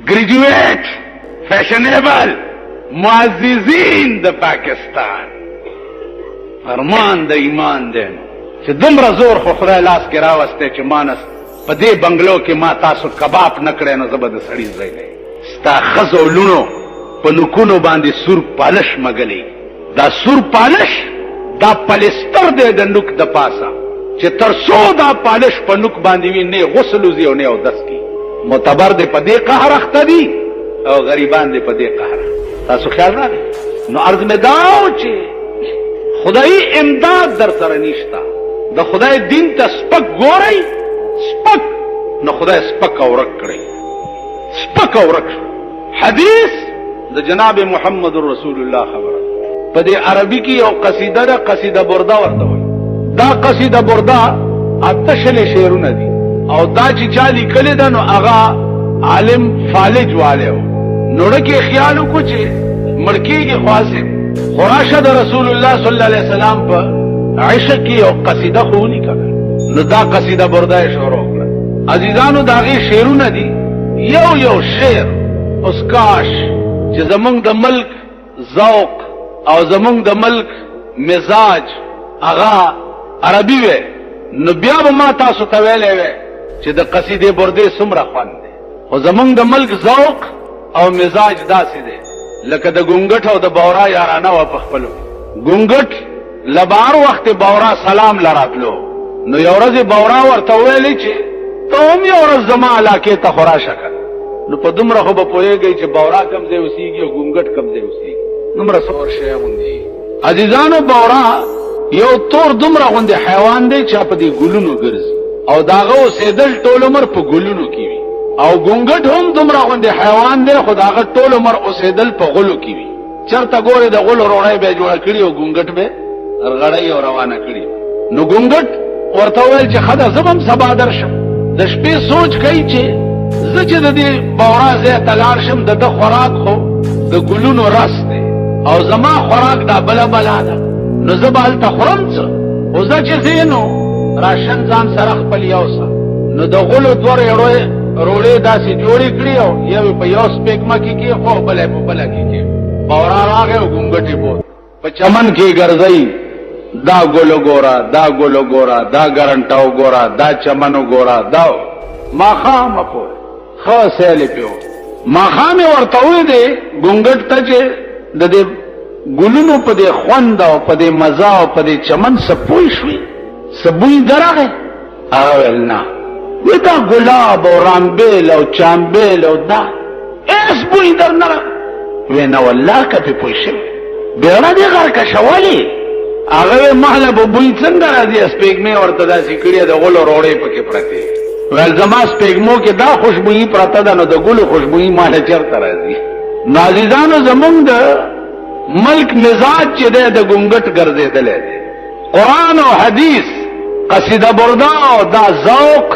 ګریجویټ فیشنیبل معززین د پاکستان فرمان د ایمان دی چې دومره زور خو خدای لاس کې راوستی چې مانس په دې بنګلو کې ما تاسو کباب نه کړی نو زه به د سړي زوی نه ستا ښځو او لوڼو په نوکونو باندې سور پالش مګلی. دا سور پالش دا پلستر دی د نوک د پاسه چې تر څو دا پالش په نوک باندې وي نه غسل وزي او نه اودس کی. معتبر دې په دې قهر اخته دي او غریبان دې په دې قهر. تاسو خیال راغی؟ نو عرض مې دا و چې خدایي امداد در سره نشته، د خدای دین ته سپک ګورئ، سپک نو خدای سپک او ورک کړئ، سپک او ورک شو. حدیث د جناب محمد رسول الله خبره په دې عربي کې یو قصیده ده، قصیده برده ورته وایي. دا قصیده برده 28 شعرونه دي او دا چې چا لیکلې ده نو هغه عالم فالج والی و. نو ړکې خیال وکړو چې مړ کېږي خو هسې خو راشه د رسول الله صلی الله علیه وسلم په عشق کې یو قصیده خو ولیکه. نو دا قصیده برده یې شروع کړه. عزیزانو د هغې شعرونه دي، یو یو شعر اوس کاش چې زمونږ د ملک ذوق او زمونږ د ملک مزاج هغه عربي وی نو بیا به ما تاسو ته ویلی وی چې د قصیدې بردې څومره خوند دی. خو زمونږ د ملک ذوق او مزاج داسې دی لکه د ګونګټ او د بورا یارانه وه په خپلو. ګونګټ له به هر وخت بورا سلام له راتلو، نو یو ورځ یې بورا ورته وویلې چې ته هم یو ورځ زما علاقې ته خو راشه که نه. نو په دومره خو به پوهېږئ چې بورا کوم ځای اوسېږي او ګونګټ کوم ځای اوسېږي. دومره تور شی غوندې عزیزانو، بورا یو تور دومره غوندې حیوان دی چې په دې ګلونو ګرځي او د هغه اوسېدل ټول عمر په ګلونو کې وي، او ګونګټ هم دومره غوندې حیوان دی خو د هغه ټول عمر اوسېدل په غلو کې وي. چرته ګورې د غلو روړی به جوړه کړي او ګونګټ به رغړی او روانه کړي. نو ګونګټ ورته وویل چې ښه ده زه به هم سبا درشم. د شپې سوچ کوي چې زه چې د دې بورا ځای ته لاړ شم د ده خوراک خو د ګلونو رس دی او زما خوراک دا بله بلا ده، نو زه به هلته خورم څه؟ خو زه چې ځې نو راشن ځان سره خپل یوسه. نو د غلو دوه روړې داسې جوړې کړې او یو په یو سپېږمه کې کېښو او بله په بله کې کېښو. بورا راغی او ګونګټ یې بوت. په چمن کې ګرځئ، دا ګل وګوره، دا ګل وګوره، دا ګرنټه وګوره، دا چمن وګوره، دا ماښامه پورې ښه سیل یې پرې وکړ. ماښام یې ورته وویل دی ګونګټ ته چې د دې ګلونو په دې خوند او په دې مزه او په دې چمن څه پوه شوې، څه بوی درغی؟ هغه ویل نه. وی دا ګلاب او رامبیل او چامبیل او دا هېڅ بوی در نه راغی؟ وی نه والله که پې پوه شوې بېړه دې غرقه شولې. هغه وی ماله به بوی څنګه راځي، سپېږمې ورته داسې کړي د غلو روړې پکې پرتې. ویل زما سپېږمو کې دا خوشبویي پرته ده نو د ګلو خوشبویي ماله چېرته راځي؟ نو عزیزانو زمونږ د ملک مزاج چې دی د ګونګټ ګرځېدلی دی. قرآن او حدیث قصیده برده او دا ذوق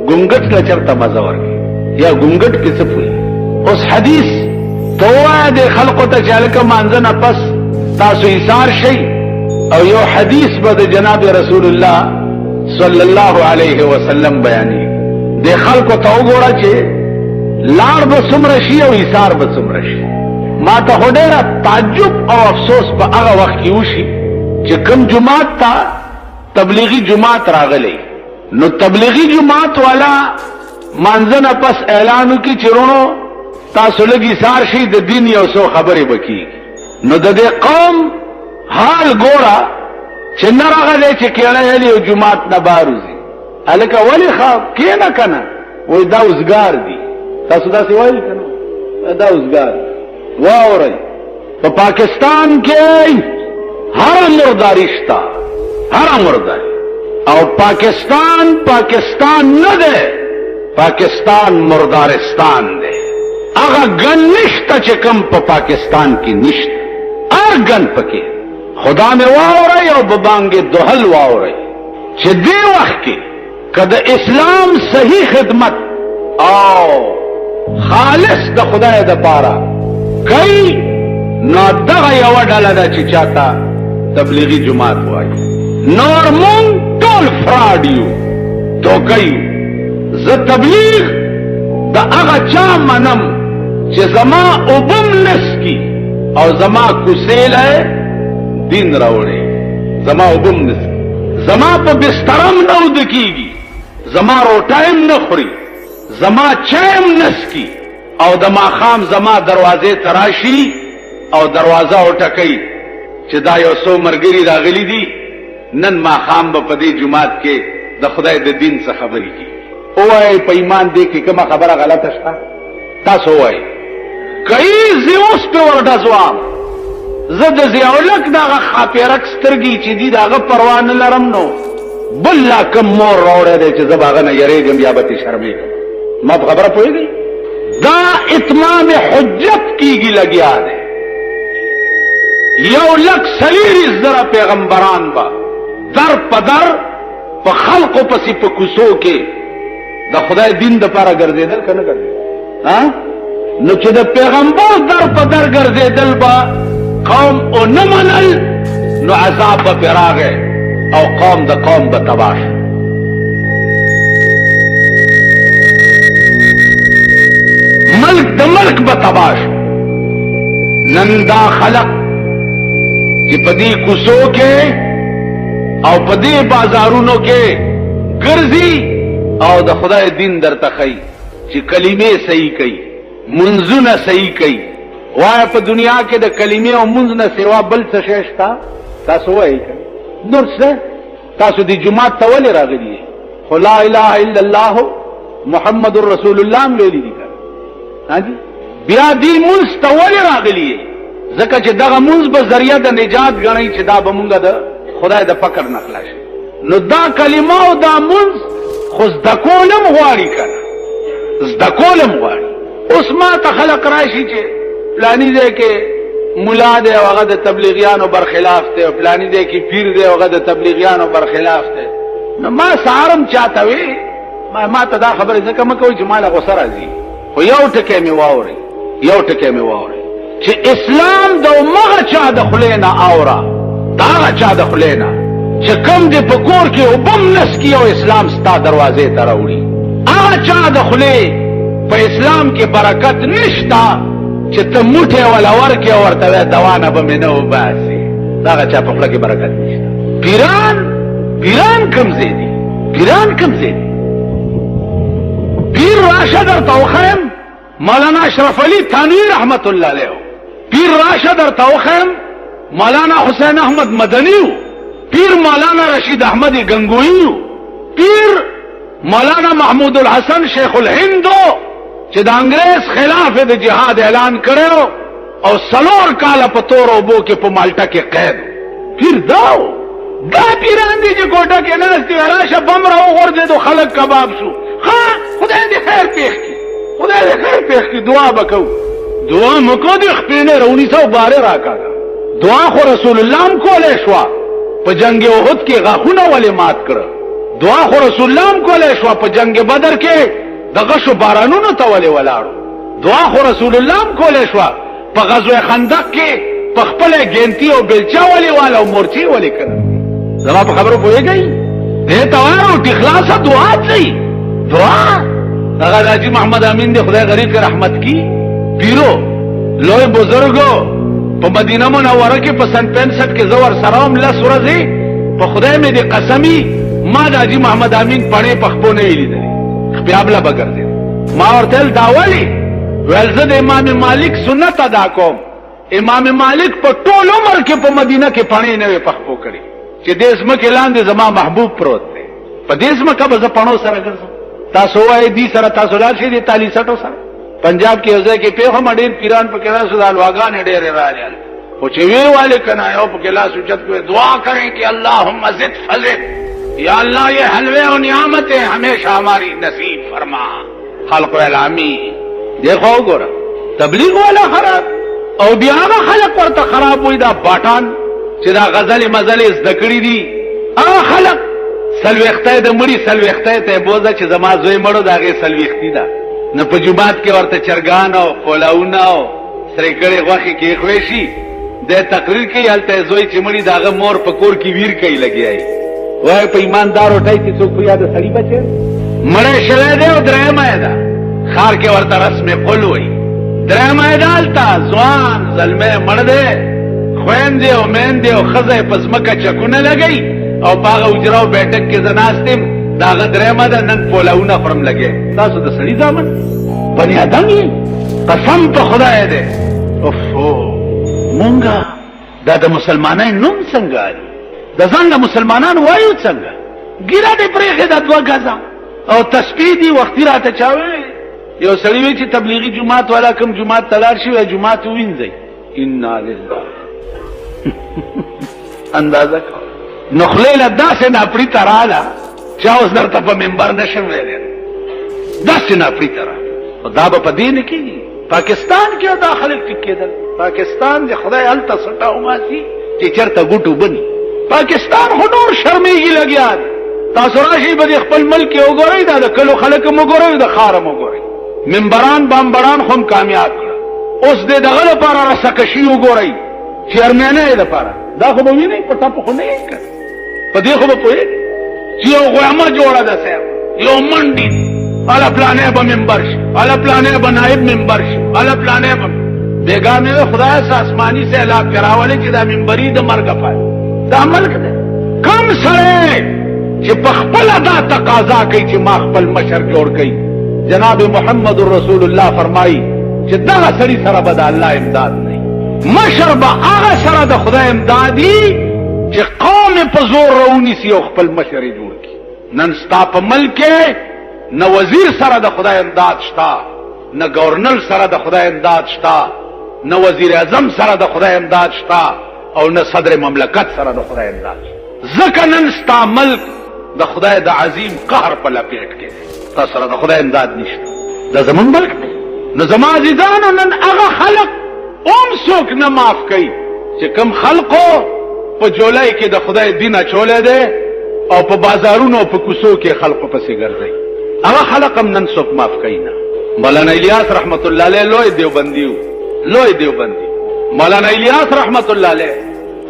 ګونګټ له چرته مزه ورکوي یا ګونګټ کې څه پوهېږي؟ اوس حدیث ته ووایه دې خلقو ته چې هلکه مانځه نه پس تاسو ایثار شئ، او یو حدیث به د جناب رسول الله صلی الله علیه وسلم بیانېږي. دې خلکو ته وګوره چې لاړ به څومره شي او ایثار به څومره شي. ما ته خو ډېره تعجب او افسوس په هغه وخت کې وشي چې کوم جومات ته تبلیغي جومات راغلی، نو تبلیغي جومات والا مانځه نه پس اعلان وکړي چې وروڼو تاسو لږ ایثار شئ، د دین یو څو خبرې به کېږي. نو د دې قوم حال ګوره چې نه راغلی چې کېړی هلي او جومات نه بار وځي. هلکه ولې ښه کښېنه که نه؟ وایي دا اوزګار دي. تاسو داسې وایي که نه؟ دا اوزګار دي. واورئ، په پاکستان کې هر مرداري شته، هر مرداري، او پاکستان پاکستان نه دی، پاکستان مردارستان دی. هغه ګن نشته چې کوم په پاکستان کې نشته، هر ګن پکې. خدا مې واورئ او په بانګې دوهل واورئ چې دې وخت کې که د اسلام صحیح خدمت او خالص د خدای د پاره کوي نو دغه یوه ډله ده چې چاته تبلیغي جماعت وایي. نور مونږ ټول فراډ یو، دوکه یو. زه تبلیغ د هغه چا منم چې زما اوبم نسکی او زما کوسې له دین راوړي. زما اوبم نسکی، زما په بسترم نه اوده کېږي، زما روټایم نه خوري، زما چایم نسکی، او د ماښام زما دروازې ته راشي او دروازه وټکوي چې دا یو څو ملګري راغلي دي، نن ماښام به په دې جومات کې د خدای د دین څخه خبرې کېږي. ووایئ په ایمان دې کې کومه خبره غلطه شته؟ تاسو ووایئ که یې زه اوس پرې ورډزوام، زه د ضیاءالحق دغه ښاپېرک سترګې چې دي د هغه پروا نه لرم، نو بل لا کوم مور راوړی دی چې زه به هغه نه یرېږم یا به ترې شرمېږم؟ ما په خبره پوهېږئ؟ دا اتمام حجت کیږي لګیا دی. 1,24,000 پیغمبران به در په در په خلقو پسې په کوڅو کې د خدای دین دپاره ګرځېدل که نه ګرځېدل؟ نو چې د پیغمبر در په در ګرځېدل به قوم ونه منل، نو عذاب به پرې راغی او قوم د قوم به تباه شو. ملک د ملک به تباه شو. نن دا خلق چې په دې کوڅو کې او په دې بازارونو کې ګرځي او د خدای دین درته ښیي چې کلمې صحیح کوي، منځونه صحیح کوي. وایه په دنیا کې د کلمې او منځ نه سوا بل څه شی شته؟ تاسو وایئ که نور څه؟ تاسو دې جومات ته ولې راغلي یئ؟ خو لا اله الا الله محمد رسول الله هم ویلي دي که نه؟ بیا دې مونځ ته ولې راغلي یئ؟ ځکه چې دغه مونځ به ذریعه د نجات ګڼئ چې دا به مونږ د خدای د پکړ نه خلاص شي. نو دا کلمه او دا مونځ خو زده کول هم غواړي که نه؟ زده کول هم غواړي. اوس ما ته خلق راشي چې فلاني ځای کې ملا دی او هغه د تبلیغیانو برخلاف دی، او فلاني ځای کې پیر دی او هغه د تبلیغیانو برخلاف دی. نو ما سهار هم چاته وی، ما ته دا خبرې ځکه مه کوئ چې ما له غوسه راځي، خو یو ټکی مې واورئ، یو ټکی مې واورئ چې اسلام د همغه چا د خولې نه اوره، د هغه چا د خولې نه چې کوم دې په کور کې اوبه هم نه څکي او اسلام ستا دروازې ته راوړي. هغه چا د خولې په اسلام کې برکت نشته چې ته موټی وله ورکې او ورته وایې دوا نه به مې نه وباسي. د هغه چا په خوله کې برکت نشته. پیران، پیران کوم ځای دي؟ پیران کوم ځای دي؟ پیر راشه درته وښیم، مولانا اشرف علي تھانوي رحمت الله علیه. پیر راشه درته وښیم، مولانا حسین احمد مدني. پیر مولانا رشید احمد ګنګویي. پیر مولانا محمود الحسن شیخ الهند چې د انګريز خلاف د جهاد اعلان کړو او 4 کاله په تور اوبو کې په مالټه کې قید. پیر داو دا پیران دي چې کوټه کې ناست دي، راشه بم راوغورځېدو، خلک کباب شو. ښه خدای دې خیر پېښ کړي، خدای دې خیر پېښ کړي، دعا به کوو. دعا مه کوه، دې خپې نه راونیسه او باره راکاږه. دعا خو رسول الله هم کولی شوه، په جنګ احد کې غاښونه ولې مات کړه؟ دعا خو رسول الله هم کولی شوه، په جنګ بدر کې د غشو بارانونو ته ولې ولاړو؟ دعا خو رسول الله هم کولی شوه، په غزوه خندق کې په خپله ګینتی او بیلچه ولې واله او مورچې ولې کړه؟ زما په خبرو پوهېږئ؟ دې ته وایه روټي خلاصه دعا څه دعا. هغه د حاجي محمد امین دی، خدای غریق رحمت کی، پیرو لوی بزرګو په مدینه منوره کې په سن 65 کې زه ورسره وم 10 ورځې. په خدای مې دې قسمي، ما د حاجي محمد امین پڼې په خپو نه وې لیدلې، خپې ابله به ګرځېده. ما ورته ویل دا ولې؟ ویل زه د امام مالک سنت ادا کوم. امام مالک په ټول عمر کې په مدینه کې پڼې نه وې په خپو کړې، چې دې ځمکې لاندې زما محبوب پروت دی، په دې ځمکه به زه پڼو سره ګرځم؟ تاسو وایئ دي سره تاسو لاړ شئ دې تالي سټو سره. پنجاب کې یو ځای کې پېښه ما ډېر پیران پکې راسو، د الواګانې ډېرې راغلې، خو چې وی والے که نه یو پکې لاس اوچت کړي، دعا کریں کہ اللہم زد فزد، یا اللہ یہ حلوے اور نعمتیں ہمیشہ ہماری نصیب فرما. خلق اعلامی دیکھو وګوره، تبلیغ والا خراب او بیا هغه خلق ورته خراب وي، دا باټان چې دا غزلې مزلې زده کړي دي. هغه خلق څلوېښتی د مړي څلوېښتی ته یې بوځه چې زما زوی مړو د هغې څلوېښتي ده. نو په جومات کې ورته چرګان او پلاوونه او سرې کړې غوښې کېښوی شي، دی تقریر کوي، هلته یې زوی چې مړي د هغه مور په کور کې ویر کوي لګیا وي. وایه په ایماندار روټۍ چې څوک خو یا د سړي بچی مړی شوی دی او درېیمه یې ده. ښار کې ورته رسم قل وایي. درېیمه یې ده هلته ځوان زلمی مړ دی، خویندې او میندې او ښځه یې په ځمکه چکونه لګوي او په هغه حجره او بیټک کې زه ناست یم. د هغه درېیمه ده نن پولاونه خورم لګی. تاسو د سړي زامن بني آدم یې، قسم په خدای دی. افو مونږه دا د مسلمانۍ نوم څنګه دی؟ د ځان له مسلمانان وایو څنګه؟ ګیره دې پرېښې ده 2 ګزه او تسبیح دي. وختي راته چا ویل، یو سړي وی چې تبلیغي جومات والا کوم جومات ته لاړ شي، وایي جومات ووینځئ. انا لله. اندازه کوه. نو خولې له داسې ناپړي ته راله چې اوس درته په منبر نه شم ویلی، داسې ناپړي ته راله. خو دا به په دې نه کېږي. پاکستان کې دا خلک ټیک کېدل. پاکستان دې خدای هلته سټه وباسي چې چېرته ګوټ وبني. پاکستان خو نور شرمېږي لګیا دی. تاسو راشئ به دې خپل ملک کې وګورئ، دا د کلو خلک هم وګورئ، د ښار هم وګورئ. ممبران بامبران خو هم کامیاب کړه. اوس دې دغه لپاره رسکشي وګورئ، چیئرمینۍ یې لپاره. دا خو به وینئ، په ټپه خو نه یې کړ، په دې خو به پوهېږئ چې یو غویمه جوړه ده صاحب، یو منډي، هله پلانی به ممبر شي، هله پلانی به نایب ممبر شي، هله پلانی به. بېګا مې وویل خدایه څه آسماني سیلاب پرې راولې چې دا ممبري د مرګه پاتې. دا ملک دی. کوم سړی چې په خپله دا تقاضا کوي چې ما خپل مشر جوړ کړي، جناب محمد رسول الله فرمایي چې دغه سړي سره به د الله امداد نه وي. مشر به هغه سره د خدای امدادي چې قوم یې په زور راونیسي او خپل مشر یې جوړ کړي. نن ستا په ملک کې نه وزیر سره د خدای امداد شته، نه گورنر سره د خدای امداد شته، نه وزیر اعظم سره د خدای امداد شته، او نه صدر مملکت سره د خدای امداد شته. ځکه نن ستا ملک د خدای د عظیم قهر په لپیټ کې دی، تا سره د خدای امداد نشته. دا زمونږ ملک دی. نو زما عزیزانو نن هغه خلک هم څوک نه معاف کوي چې کوم خلقو په جولای کې د خدای دین اچولی دی او په بازارونو او په کوڅو کې خلقو پسې ګرځي. هغه خلق هم نن څوک معاف کوي نه. مولانا الیاس رحمت الله علیه لوی دیوبندي و، لوی دیوبندي. مولانا الیاس رحمت الله علیه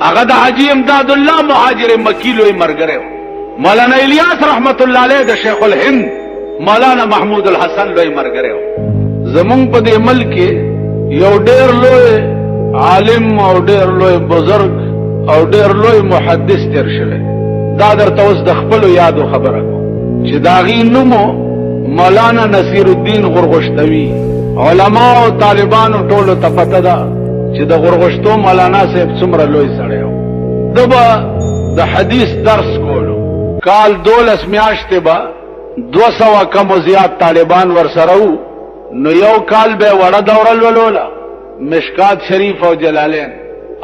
هغه د حاجي امداد الله مهاجر مکی لوی مرګری و. مولانا الیاس رحمت الله علیه د شیخ الهند مولانا محمود الحسن لوی مرګری و. زمونږ په دې ملک کې یو ډېر لوی عالم او ډېر لوی بزرګ او ډېر لوی محدث تېر شوی. دا درته اوس د خپلو یادو خبره کوم چې د هغې نوم مولانا نصیر الدین غرغشتوي. علما او طالبانو ټولو ته پته ده چې د غرغشتو مولانا صاحب څومره لوی سړی و. ده به د حدیث درس کولو. کال 12 میاشتې به 200 کم و زیات طالبان ورسره وو. نو یو کال به وړه دوره لولوله، مشکات شریف او جلالین،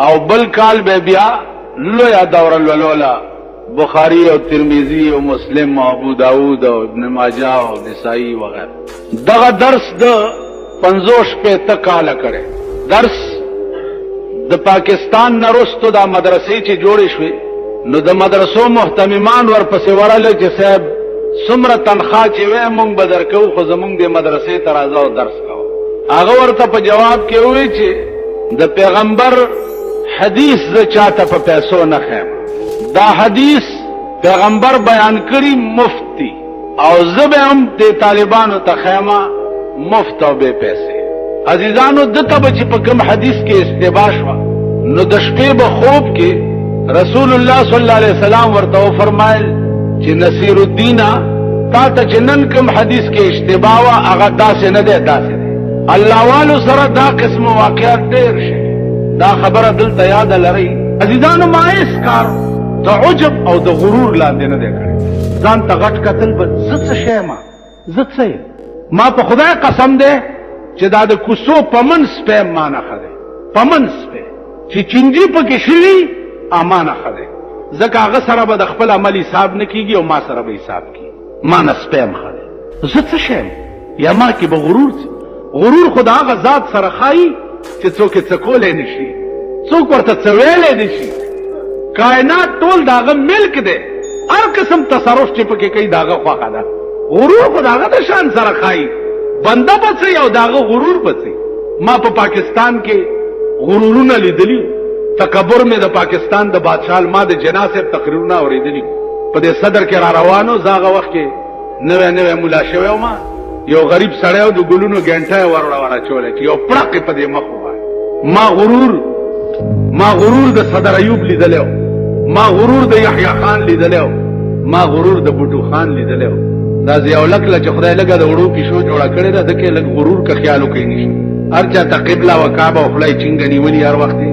او بل کال به بیا لویه دوره لولوله، بخاری او ترمذی او مسلم او ابو داود او ابن ماجه او نسائی وغیرہ. دغه درس د 50 کاله کړی. درس د پاکستان نه وروسته دا مدرسې چې جوړې شوې، نو د مدرسو مهتممان ورپسې ورغلل چې صاحب څومره تنخوا چې وی مونږ به درکوو، خو زمونږ دې مدرسې ته راځه او درس کوه. هغه ورته په جواب کې وویل چې د پیغمبر حدیث زه چاته په پیسو نه ښیم، دا حدیث پیغمبر بیان کړي مفت دي، او زه به هم دې طالبانو ته ښیم مفت او بې پیسې. عزیزانو ده ته به چې په کوم حدیث کې استبا شوه، نو د شپې به خوب کې رسول الله صلی الله علیه وسلم ورته وفرمایل چې نصیر الدین تا ته چې نن کوم حدیث کې اشتباه وه هغه داسې نه دی، داسې دی. الله والو سره دا قسم واقعات ډېر شي. دا خبره دلته یاده لرئ عزیزانو، ما هېڅ کار د عجب او د غرور لاندې نه دی کړی. ځان ته غټ کتل به زه څه شی یم، زه څه یم؟ ما په خدای قسم دی چې دا د کوڅو پمن سپی ما نه ښه دی، پمن سپی چې چینجي پکې شوي ما نه ښه دی، ځکه هغه سره به د خپل عمل حساب نه کېږي او ما سره به حساب کېږي. ما نه سپی هم ښه دی، زه څه شی یم؟ یا ما کې به غرور څه؟ غرور خو د هغه ذات سره ښایي چې څوک یې څه کولی نه شي، څوک ورته څه ویلی نه شي. کائنات ټول د هغه ملک دی، هر قسم تصرف چې پکې کوي د هغه خوښه ده. غرور خو د هغه د شان سره ښایي، بنده به څه او د هغه غرور به څه. ما په پاکستان کې غرورونه لیدلي، تکبر مې د پاکستان د بادشاه ما د جناح صاحب تقریرونه اورېدلي. په دې صدر کې را روانو، زه هغه وخت کې نوی نوی ملا شوی وم. یو غریب سړی او د ګلونو ګنټه یې وروړه وراچولې چې یو پړق یې په دې مخ ووایي. ما غرور، ما غرور د صدر ایوب لیدلی و، ما غرور د یحیی خان لیدلی و، ما غرور د بوټو خان لیدلی و. دا ضیاءالحق له چې خدای لږه د وړو پیشو جوړه کړې ده، ده کې لږ غرور که خیال وکړي نشته. هر چا ته قبله و کعبه او خوله یې چینګه نیولي، هر وخت یې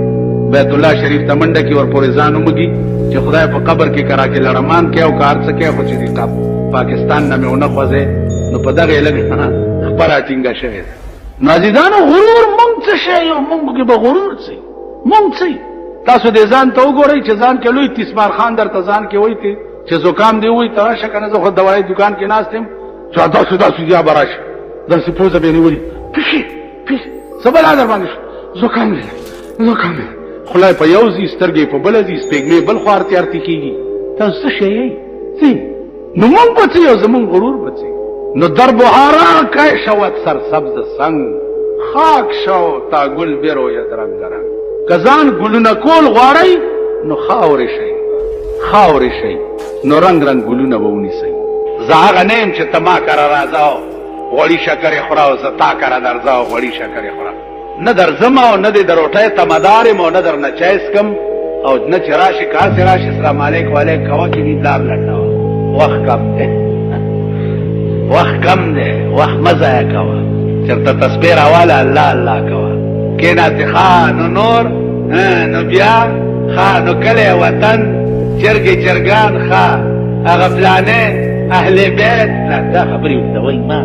بیت الله شریف ته منډه کې ورپورې ځان ومږي چې خدای په قبر کې که راکې لړمان کوي او که هر څه کوي، خو چې دې پاکستان نه مې ونه خوځې، نو په دغه یې لږ خپه راټینګه شوې ده. نو عزیزانو، غرور مونږ څه شی یو؟ مونږ کې به غرور څه؟ مونږ څه؟ تاسو دې ځان ته وګورئ چې ځان کې لوی تیسمار خان درته ځان کې وایي چې زکام دی وایي ته راشه که نه، زه خو دوایي دکان کې ناست یم، چې داسې داسې بیا به راشي، داسې پوزه به یې نیولي، پیښې پیښې څه بلا در باندې شو، زکام دی زکام دی، خوله یې په یو ځي، سترګې یې په بله ځي، سپېږمې بل خوا ارتې ارتې کېږي. تاسو څه شی یئ؟ څه؟ نو مونږ به څه یو، زمونږ غرور به څه؟ نو در بهارا کای شوت سر سبز سنگ، خاک شو تا ګل بروید رنګ رنګ. که ځان ګلونه کول غواړئ نو خاورې شئ، خاورې شئ، نو رنګ رنګ ګلونه به ونیسئ. زه هغه نه یم چې ته ما کره راځه او غوړي شکرې خوره او زه تا کره درځه او غوړي شکرې خوره. نه درځم او نه دې د روټۍ تمدار یم او نه درنه چای څکم او نه چې راشي که هسې راشي سلام علیک وعلیک کوه چې دي لار لنډوه. وخت کم دی، وخت کم دی، وخت مه ضایع کوه. چېرته تسبیح راواله الله الله کوه، کښېناستې ښه نو نور نو بیا ښه نو کلی وطن چرګې چرګان ښه هغه فلانې اهل بیت دا خبرې اوږدوئ ما.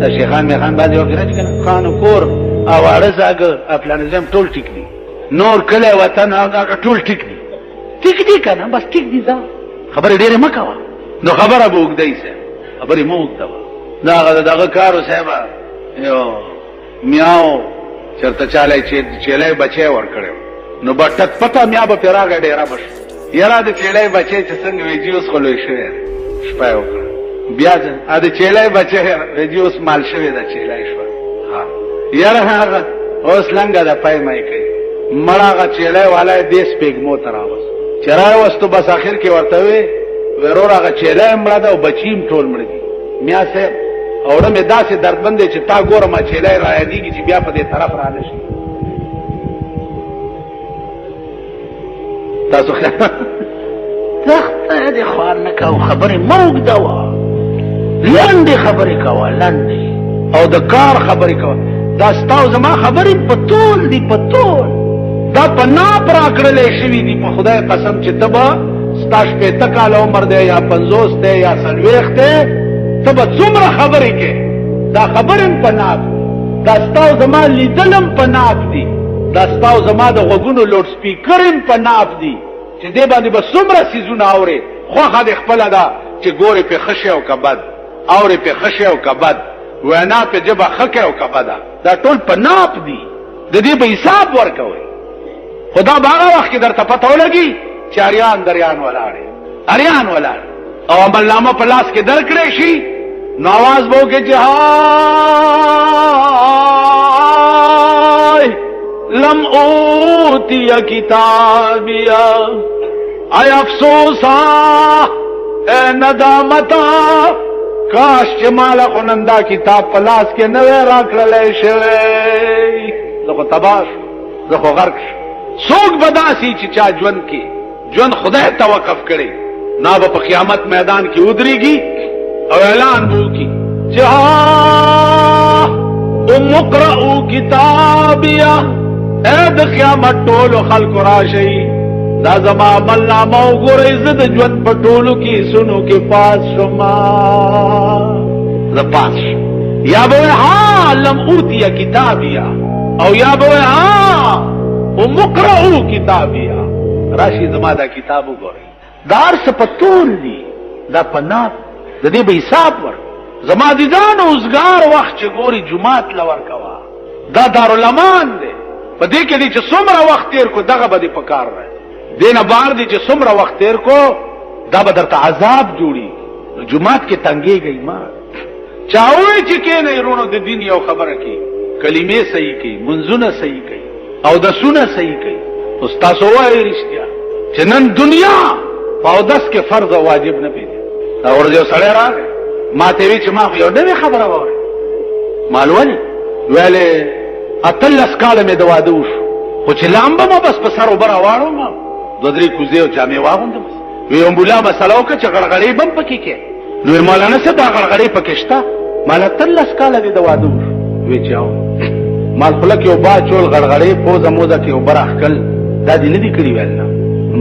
دا شیخان میخان بعضې وخت راځي که نه، ښه نو کور او واړه زاږه فلانې ځای ټول ټیک دي، نور کلی وطن هغه ټول ټیک دي، ټیک دي که نه، بس ټیک دي. ځه خبرې ډېرې مه کوه، نو خبره به اوږدوي صاحب، خبرې مه اوږدوه. دا هغه د دغه کار و صاحب، یو میاو چېرته چاله چې چیلی بچی ورکړی نو به ټک پته میا به پرې راغی ډېره به شو، یاره د چیلی بچی چې څنګه ویجي اوس خو لوی شوی دی، شپه یې وکړه بیا د چیلی بچی ویجي اوس مال شوی ده، چیلی شوه. ها یاره هغه اوس لنګه ده پای مې کوي، مړه هغه چیلی والا یې دې سپېږمو ته راوست، چې راوستو بس اخر کې ورته وې ورور هغه چیلی هم مړه ده او بچي هم ټول مړه دي. میا صاحب اوړه مې داسې دردمن دی چې تا ګورم چیلی رایادېږي چې بیا په دې طرف را نه شي. تاسو خیال تخته دې خوار نه کوه، خبرې مه اوږدوه، لنډې خبرې کوه، لنډې او د کار خبرې کوه. دا ستا او زما خبرې په تول دي، په تول دا په ناپ راکړلی شوي دي. په خدای قسم چې ته به ستا 60 کاله عمر دی یا 50 دی یا 40 دی، ته به څومره خبرې کې، دا خبرې هم په ناپ دي، دا ستا او زما لیدل هم په ناپ دي، دا ستا او زما د غوږونو لوډ سپیکر هم په ناپ دي چې دې باندې به څومره څیزونه اورې. خوښه دې خپله ده چې ګورې پې ښه شی او که بد، اورې پې ښه شی او که بد، وینا پې ژبه ښه کوي او که بده، دا ټول په ناپ دي، د دې به حساب ورکوئ. خو دا به هغه وخت کې درته پته ولګي چې اریان دریان ولاړ یې، اریان ولاړ او عملنامه په لاس کې درکړی شي، نو آواز به وکړي چې های لم اوتی کتابیا، ای افسوسا اے ندامتا، کاش چې ماله خو نن دا کتاب په لاس کې نه وی راکړلی شوی، زه خو تباه شوم، زه خو غرق شوم. څوک به داسې چې چا ژوند کې ژوند خدای ته وقف کړي، نا به په قیامت میدان کې ودرېږي او اعلان به وکړي چې اقرأو کتابیا، اے د قیامت ټولو خلکو راشئ، دا زما عمل نامه وګورئ، زه د ژوند په ټولو کې سونو کې پاس شوم، زه پاس شوم. یا به وایي ها لم اوتی کتابیا، او یا به وایي ها امقرأو کتابیا، راشي زما دا کتاب وګورئ. دا هر څه په تول دي، دا په ناپ، د دې به حساب ورکړي. زما عزیزانو، اوزګار وخت چې ګوري جومات له ورکوه، دا دارالامان دی، په دې کې دی چې څومره وخت تېر کو دغه به دې په کار راځي، دې نه بهر دی چې څومره وخت تېر کو دا به درته عذاب جوړېږي. نو جومات کې تنګېږئ مه. چا وویل چې کښېنئ وروڼو، د دین یو خبره کوي، کلمې صحیح کوي، منځونه صحیح کوي او دسونه صحیح کوي. اوس تاسو وایئ رښتیا چې نن دنیا په اودس کې فرض او واجب نه پېژني. دا ورځ یو سړی راغی ما ته وی چې ما خو یو نوې خبره واورېده. مال ولې؟ ویلې 18 کاله مې د واده وشو، خو چې لامبه ما بس په سر اوبه راواړوم، دوه درې کوزې او جامې واغوندم. وی یو ملا مسله وکړه چې غړغړې به هم پکې کې. نو وی مولانا صاحب دا غړغړې پکې شته؟ مال 18 کاله دې د واده وشو. وی چې او مال خوله کې اوبه اچول، غړغړې پوزه موزه کې اوبه راښکل، دا دې نه دي کړي؟ ویل نه.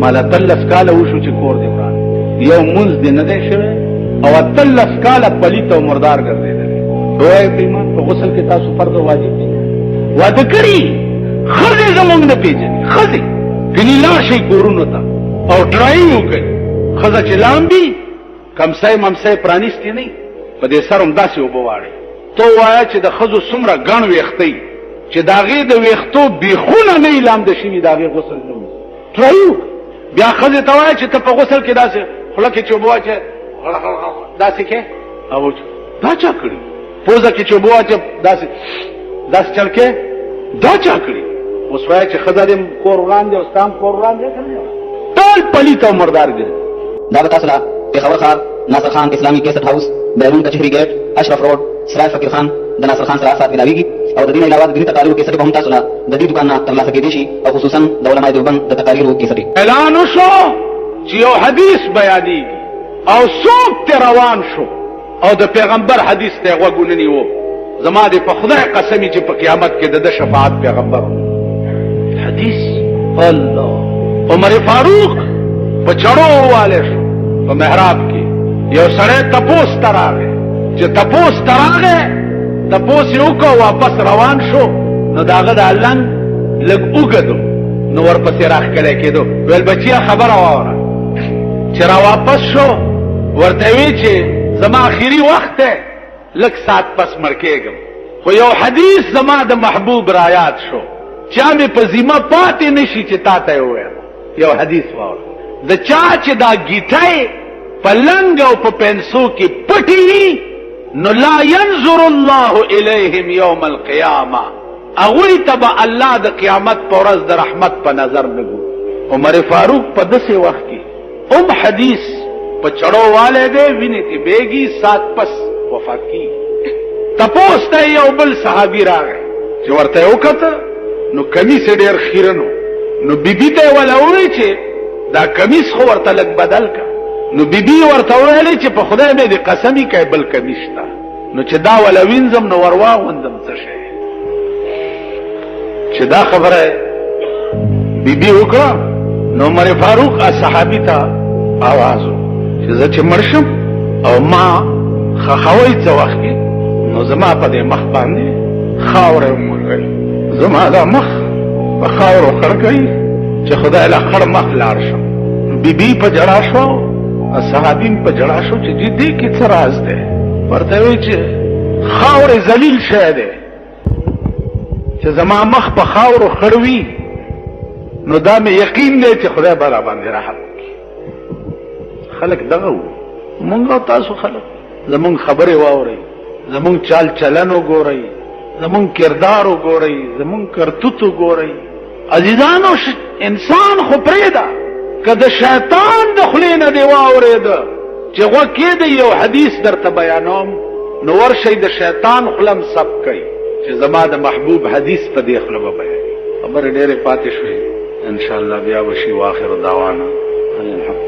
مال 18 کاله وشو چې کور دې وران، یو مونځ دې نه دی شوی او 18 کاله پلیت او مردار ګرځېدلی. وایي په ایمان په غسل کې تاسو فرض او واجب دي واده کړي. ښځې زموږ نه پېژني، ښځې ګنې لاړ شئ کورونو ته او ټرای وکړئ، ښځه چې لامبي کمسۍ ممسۍ پرانیستې نه، په دې سر هم داسې اوبه واړئ. ته ووایه چې د ښځو څومره ګڼ ویښتۍ چې د هغې د ویښتو بیخونه نه وي لامده شوي، د هغې غسل نه وي. ټرای وکړئ. بیا ښځې ته وایه چې ته په غسل کې داسې خوله کې چې اوبه واچوې داسې کې، او دا چا کړي؟ پوزه کې چې اوبه واچوې داسې داسې چل کې، دا چا کړي؟ اوس وایه چې ښځه دې کور وران دی او ستا هم کور وران دی، ټول پلیت او مردار ګرځي. دا به تاسو له پېښور ښار، ناصر خان اسلامي کیسټ هاوس، بیرون کچهري ګیټ، اشرف روډ، سرای فقیر خان د ناصر خان سره سات ملاویږي او د دې نه علاوه د دیني تقاریرو کیسټې به هم تاسو له د دې دوکان نه ترلاسه کیدی شي او خصوصا د علماء دیوبند د تقاریرو کیسټې. اعلان وشو چې یو حدیث بیانیږي او څوک ته روان شو او د پیغمبر حدیث ته غوږ ونه نیو، زما دې په خدای قسمي چې په قیامت کې د ده شفاعت پیغمبر حدیث. الله، عمر فاروق په چړو واله شو په محراب کې، یو سړی تپوس ته راغی، چې تپوس ته راغی تپوس یې وکړ، واپس روان شو، نو د هغه دا لنګ لږ اوږد، نو ورپسې راښکلی کېدو. ویل بچیه خبره واوره. چې را واپس شو ورته وی چې زما اخري وخت دی، لږ ساعت پس مړ کېږم، خو یو حدیث زما د محبوب رایاد شو، چا مې په ذمه پاتې نشي چې تا ته یې ووایم. یو حدیث واوره، د چا چې دا ګیټۍ په لنګ او په پنسو کې پټې وي، نو لا ينظر الله الیهم یوم القیامه، هغوی ته به الله د قیامت په ورځ د رحمت په نظر نه ګوري. عمر فاروق په داسې وخت کې هم حدیث په چړو والی دی، وینې ترې بهږي، سات پس وفات کېږي. تپوس ته یو بل صحابي راغی، چې ورته یې وکته نو کمیس یې ډېر خیرن و، نو بیبي ته یې وله وویل چې دا کمیس خو ورته لږ بدل که. نو بیبي ورته وویلې چې په خدای مې دې قسمي کوي بل کمیس شته، نو چې دا وله وینځم نو ور واغوندم څه شی. چې دا خبره بیبي وکړه نو عمر فاروق صحابي ته आवाज چې زه چې مړ شم او ما خخوي څه وخت کې، نو زما په دې مخ باندې خاوره ومږئ، زما دا مخ په خاورو خړ کړئ چې خدای له خړ مخ لاړ شم. بیبي په جړا شو، صحابین په جړا شو چې دې کې څه راز دی؟ ورته وی چې خاورې ذلیل شی دی، چې زما مخ په خاورو خړوي نو دا مې یقین دی چې خدای به را باندې رحم وکړي. خلک دغه وو، مونږ او تاسو خلک زمونږ خبرې واورئ، زمونږ چال چلن وګورئ، زمونږ کردار وګورئ، زمونږ کرتوت وګورئ. عزیزانو، انسان خو پرېږده، که د شیطان د خولې نه دې واورېده چې غوږ کېږدئ یو حدیث درته بیانوم، نو ورشئ د شیطان خوله هم ثبت کړئ چې زما د محبوب حدیث په دې خوله به بیانوي. خبرې ډېرې پاتې شوې، انشاءالله بیا به شي. واخر دعوانا ان الحمد.